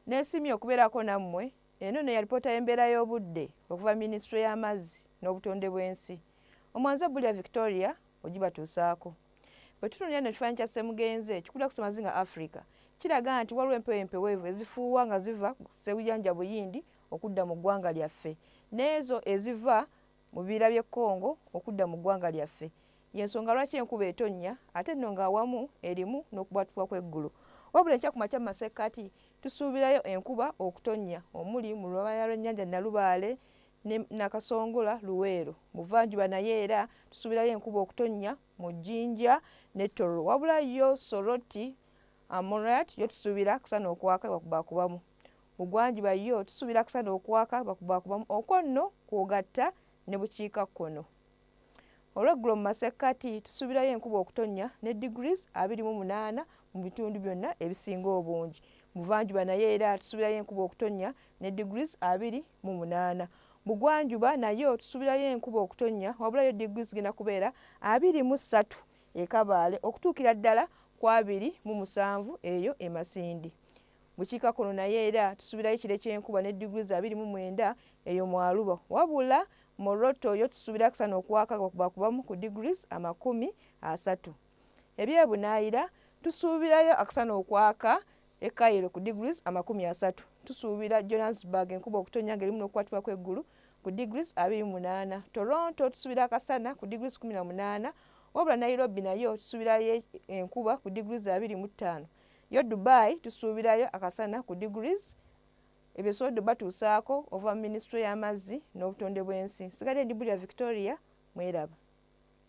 Neesiimye okubeerako nammwe. Eno ne yalipoota y'embeera y'obudde okuva minisitule y'amazzi n'obutonde bw'ensi. Omwanze Bulya Victoria ogibatuusaako. Bwe tutunulira eno ekifaananyi kya Ssemugenze ekikula ku Ssemazinga Africa, kiraga nti waliwo empewo empeweevu ezifuuwa nga ziva ku Ssebuyanja Buyindi okudda mu ggwanga lyaffe n'ezo eziva mu bibira by'e Congo okudda mu ggwanga lyaffe. Y'ensonga lwaki enkuba etonnya ate nno ng'awamu erimu n'okubwatuka kw'eggulu. Wabula enkya ku makya mu masekkati tusuubirayo enkuba okutonnya omuli mu lubaya lw'ennyanja Nalubaale ne Nakasongola Luweero. Buvanjuba naye era tusuubirayo enkuba okutonnya mu Jinja ne Tororo. Wabula yo Soroti Amuriat yo tusuubira kusana okwaka bakubakubamu. Bugwanjuba yo tusuubira kusana okwaka bakubakubamu okwo nno kw'ogatta ne bukiikakkono. Olweggulo mu masekkati tusuubirayo enkuba okutonnya ne degrees 28 mu bitundu byonna ebisinga obungi. Buvanjuba naye era tusuubirayo enkuba okutonnya ne degrees 28. Bugwanjuba nayo tusuubirayo enkuba okutonnya wabulayo degrees zigenda kubeera 23 e Kabaale okutuukira ddala ku 27 eyo e Masindi. Bukiikakkono naye era tusuubirayo ekire ky'enkuba ne degrees 29 eyo mu Aruba. Wabula Moroto yo tusuubira kusana okwaka bakubakubamu ku degrees 30. Ebyebunaayira tusuubirayo akusana okwaka e Cairo ku degrees 30. Tusuubira Johannesburg enkuba okutonnya ng'erimu n'okukwatibwa kw'eggulu ku degrees 28. Toronto tusuubira akasana ku degrees 18. Wabula Nairobi nayo tusuubirayo enkuba ku degrees 25. Yo Dubai tusuubirayo akasana ku degrees ebyo sodo batuusaako ova mu minisitule y'amazzi n'obutonde bw'ensi. Nsigadde ndi Bulya Victoria, mweraba.